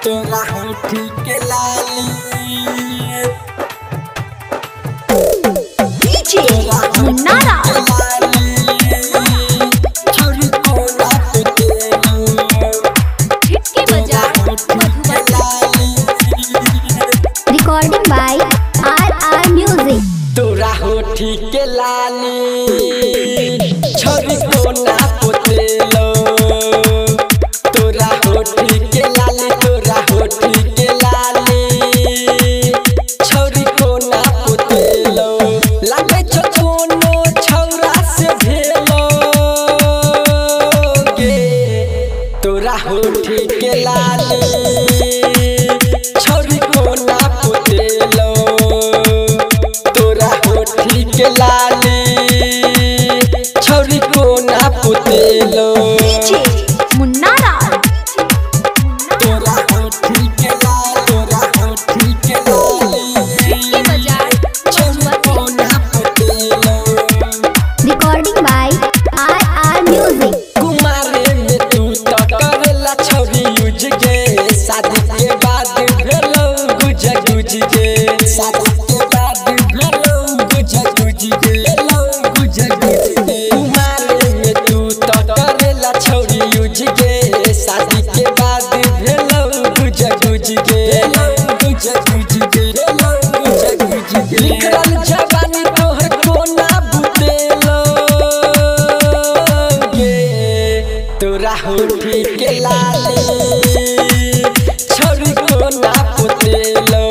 तोरा होठी के लाली डीजे मुन्ना छोरी कोना पोतेलो। छिटकी बाजार Madhubani. Recording by RR Music. तोरा होठी के लाली छोरी कोना पोतेलो। तोरा होठी के लाली, तोरा होठी के लाली छोरी कोना पोतेलो। लागे छौ कोनो छौरा से भेलो गे। तोरा होठी के लाली छोरी कोना पोतेलो। तोरा होठी के लाली छोरी कोना पोतेलो। डीजे मुन्ना तोरा होठी के लाली, तोरा होठी के लाली छिटकी बाजार छोरी मधुबनी। कोना पोतेलो। Recording by RR Music. कुमारे में तू तो करेला छोरी यूज गे। शादी के बाद भेलो गुज गुज गे। शादी के बाद भेलो गुज गुज गे, भेलो गुज गुज गे। कुमारे में तू तो करेला छोरी यूज गे। शादी के बाद भेलो गुज गुज गे, भेलो गुज गुज गे, भेलो गुज गुज गे। निकलल जवानी तोहर कोना बुतेलो गे। तोरा होठी के लाली छोरी कोना पोतेलो।